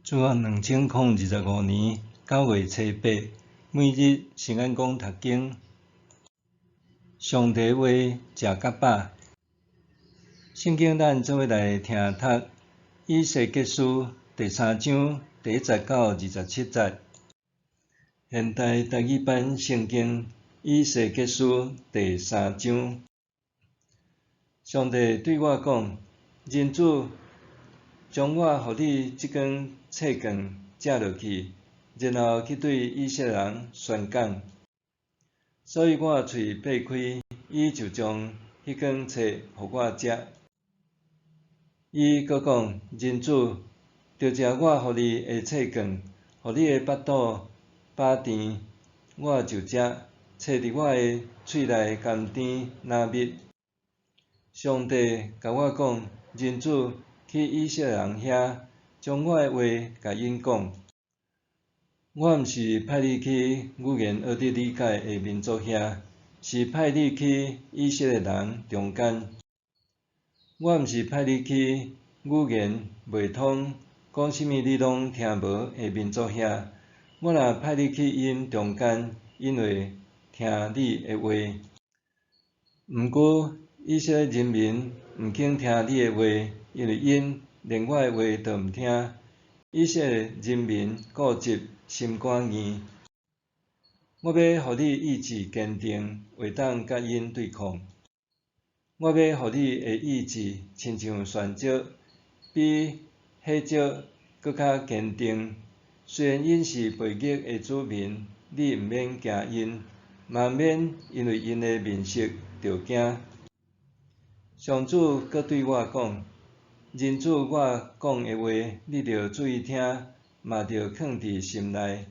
主元2025年9月初8，每日圣眼光读经，上帝话食甲饱。圣经咱做伙来听读以西结书第三章第一节到27节。现代台语版圣经以西结书第三章，上帝对我讲：人子，将我予你這卷册卷食落去，然後去對以色列人宣講。所以我喙擘開，伊就將彼卷冊予我食。伊閣講：人子，著食我予你的冊卷，予你的腹肚飽甜，我就食，冊佇我的喙內甘甜若蜜。上帝共我講：人子，去以色列人遐，將我的話共𪜶講。我毋是派你去語言學得理解的民族遐，是派你去以色列人中間。我毋是派你去語言袂通、講啥物你攏聽無的民族遐。我若派你去𪜶中間，𪜶會聽你的話。毋過以色列人民毋肯聽你的話，因為𪜶連我的話都毋聽。以色列人民固執，心肝硬。我欲予你意志堅定，會當佮𪜶對抗。我欲予你的意志親像旋石，比火石閣較堅定。雖然𪜶是悖逆的子民，你毋免驚𪜶，嘛毋免因為𪜶的面色著驚。上主閣對我講：人子，我講的話，你著注意聽，嘛著囥佇心內。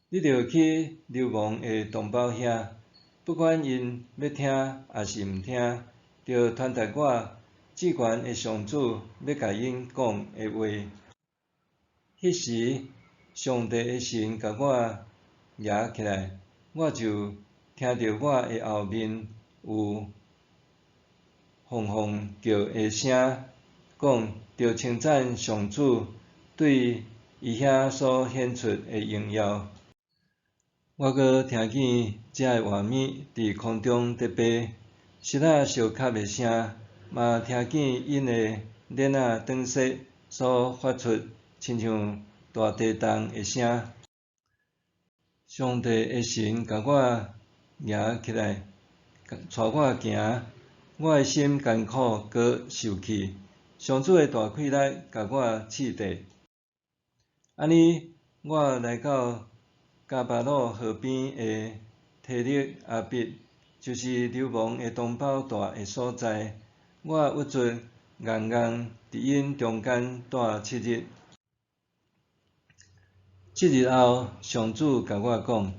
你著去流亡的同胞遐，不管𪜶欲聽抑是毋聽，著傳達我至懸的上主欲共𪜶講的話。彼時，上帝的神共我舉起來，我就聽著我的後面有轟轟叫的聲，講著稱讚上主對伊遐所顯出的榮耀。我閣聽見遮的畫面佇空中咧飛，石仔相磕的聲，嘛聽見𪜶的鏈仔斷雪所發出親像大地動的聲。上帝的神共我舉起來，帶我行，我的心艱苦閣受氣，上主的大氣力共我刺地。按呢，我來到迦巴魯河邊的提勒亞筆，就是流亡的同胞蹛的所在。我鬱卒硬硬佇𪜶中間蹛7日。7日後，上主共我講：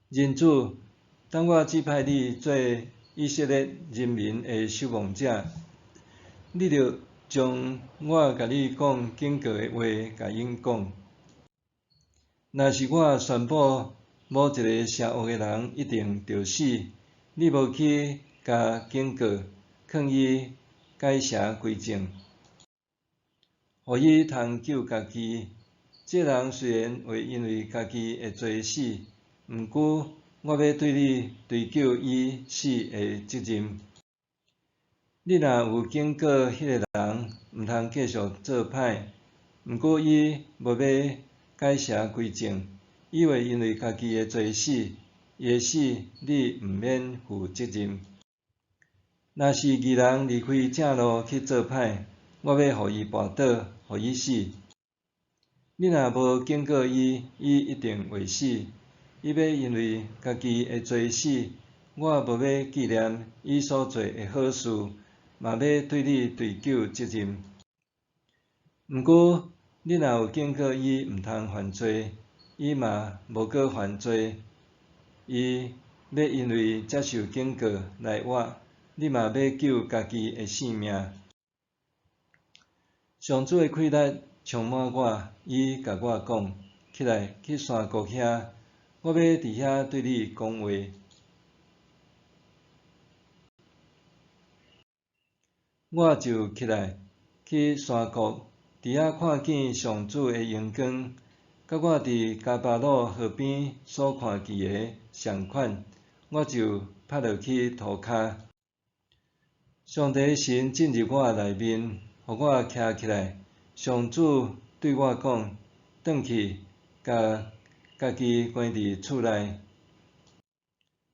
人子，當我指派你做以色列人民的守望者，你著將我共你講警告的話共𪜶講。若是我宣布某一个邪惡的人一定著死，你無去共警告，勸伊改邪歸正，予伊通救家己。這人雖然會因為家己的罪死，毋過我欲對你追究伊死的責任。你若有警告彼个人毋通繼續做歹，毋過伊無欲改邪歸正，伊會因為家己的罪死，伊的死你毋免負責任。若是義人離開正路去做歹，我欲予伊跋倒，予伊死。你若無警告伊，伊一定會死。伊欲因為家己的罪死，我無欲紀念伊所做的好事，嘛欲對你追究責任。毋過，你若有警告伊毋通犯罪，伊嘛無閣犯罪，伊欲因為接受警告來活，你嘛欲救家己的性命。上主的氣力充滿我，伊共我講：起來，去山谷遐，我欲佇遐對你講話。我就起來，去山谷。佇遐看見上主的榮光，佮我佇迦巴魯河邊所看見的相款，我就趴落去塗跤。上帝神進入我內面，予我徛起來。上主對我講：轉去，共家己關佇厝內。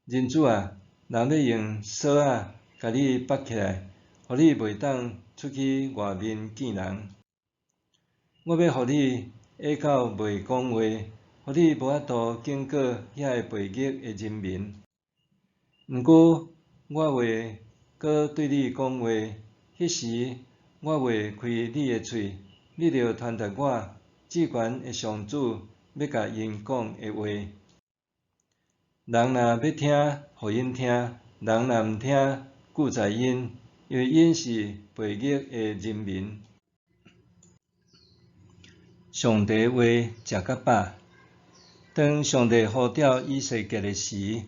人子啊，人欲用鎖仔共你縛起來，予你袂當出去外面見人。我欲予你啞到袂講話，予你無法度警告遐个悖逆的人民。毋過，我話閣對你講話，彼時我話開你的喙，你著傳達我至懸的上主欲共𪜶講的話。人若欲聽，予𪜶聽；人若毋聽，顧在𪜶，因為𪜶是悖逆的人民。上帝話食較飽。當上帝呼召以西結的時，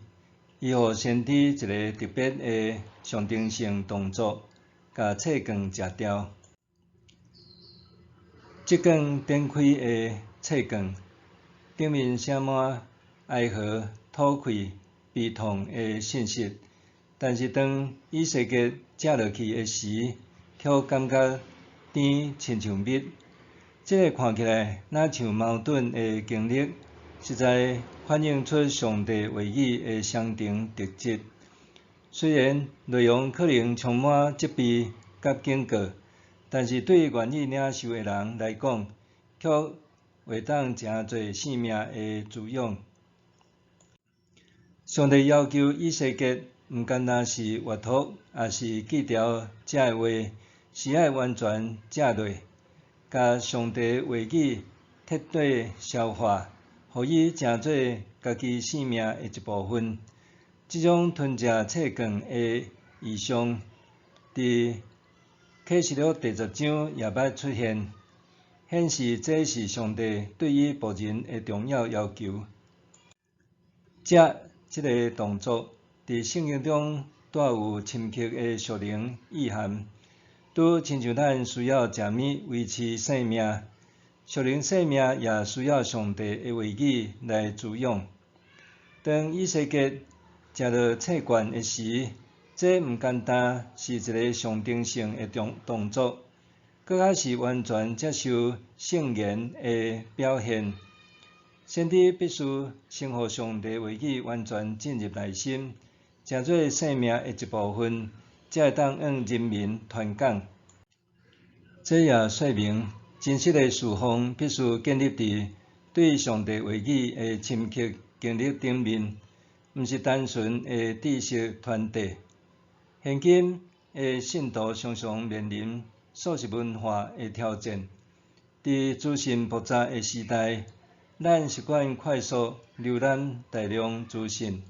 伊予先知一個特別的象徵性動作，共冊棍食掉。這卷展開的冊棍，頂面寫滿哀號、吐氣、悲痛的信息。但是當以西結食落去的時，卻感覺甜親像蜜。這個看起來若像矛盾的經歷，實在反映出上帝話語的雙重特質。雖然內容可能充滿責備佮警告，但是對願意領受的人來講，卻會當成做生命的滋養。上帝要求以西結，毋干焦是閱讀，抑是記牢這个話，是愛完全食落，共上帝話語徹底消化，予伊成做家己生命的一部分。這種吞食冊卷的異象，佇啟示錄第十章也捌出現，顯示這是上帝對伊僕人的重要要求。食這个動作，佇聖經中帶有深刻的屬靈意涵。拄親像咱需要食物維持生命，屬靈生命也需要上帝的話語來滋養。當以西結食落冊卷的時，這毋單單是一个象徵性的動作，閣較是完全接受聖言的表現。先知必須先予上帝話語完全進入內心，成做生命的一部分，才會當向人民傳講。這也說明真實的事奉必須建立佇對上帝話語的深刻經歷頂面，毋是單純的知識傳遞。現今的信徒常常面臨速食文化的挑戰，佇資訊爆炸的時代，咱習慣快速瀏覽大量資訊，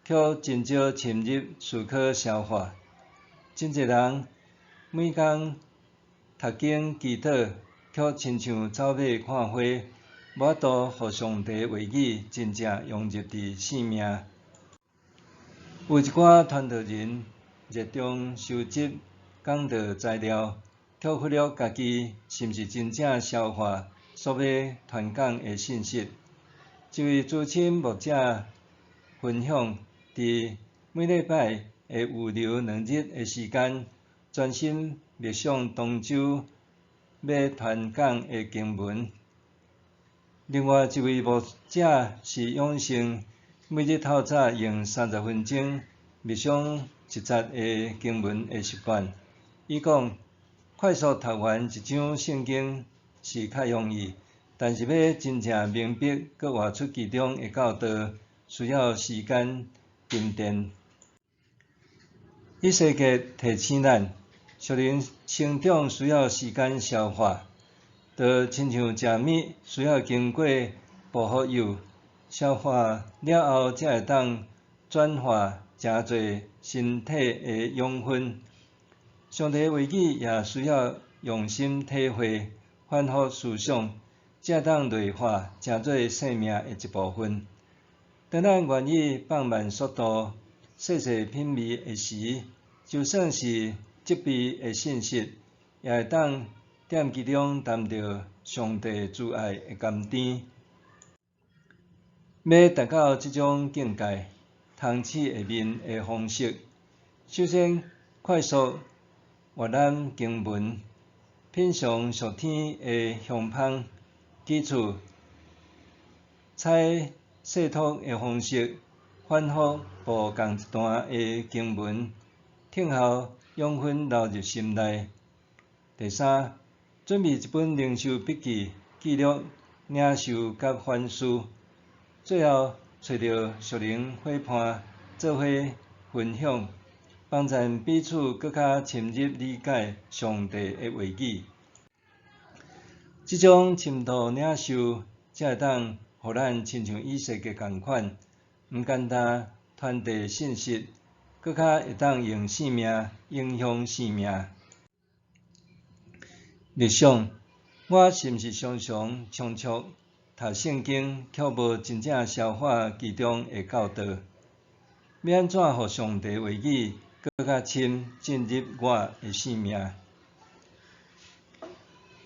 卻真少深入思考消化。真濟人每工讀經祈禱，卻親像走馬看花，無法度予上帝話語真正融入佇生命。有一寡傳道人熱衷收集講道材料，卻忽略家己是毋是真正消化所欲傳講的信息。一位資深牧者分享，佇每禮拜會預留2日的時間，專心默想當週欲傳講的經文。另外一位牧者是養成每日透早用30分鐘默想一節的經文的習慣。伊講，快速讀完一章聖經是較容易，但是欲真正明白閣活出其中的教導，需要時間沉澱。以西結提醒咱，屬靈成長需要時間消化，就親像食物需要經過薄荷油消化了後，才會當轉化成做身體的養分。上帝話語也需要用心體會、反覆思想，才會當內化成做生命的一部分。當咱願意放慢速度，細細品味的時，就算是責備的信息，也會當踮其中擔著上帝慈愛的甘甜。欲達到這種境界，通試下面的方式：首先，快速閱覽經文，品嘗屬天的香芳；其次，採細讀的方式，反覆讀仝一段的經文，聽候養分流入心內。第三，準備一本靈修筆記，記錄領受佮反思。最後，揣著屬靈伙伴做伙分享，幫助彼此閣較深入理解上帝的話語。這種深度領受，才會當予咱親像以西結仝款，毋單單傳遞信息，閣較會當用生命影響生命。默想，我是毋是常常倉促讀聖經，卻無真正消化其中的教導？欲按怎予上帝話語閣較深進入我的生命？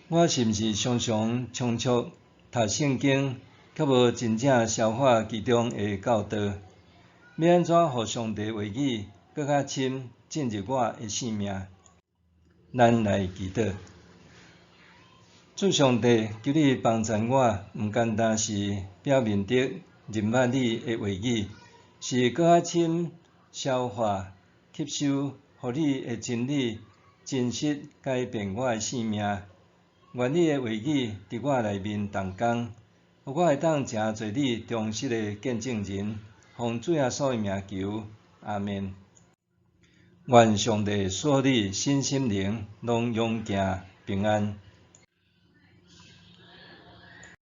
我是毋是常常倉促讀聖經，卻無真正消化其中的教導？欲按怎予上帝話語閣較深進入我的生命？咱來祈禱。主上帝，求你幫助我，毋單單是表面的認捌你的話語，是閣較深消化、吸收，予你的真理真實改變我的生命。願你的話語佇我內面動工，予我會當成做你忠實的見證人。奉主耶穌的名求，阿們。願上帝賜予你身心靈攏勇健平安。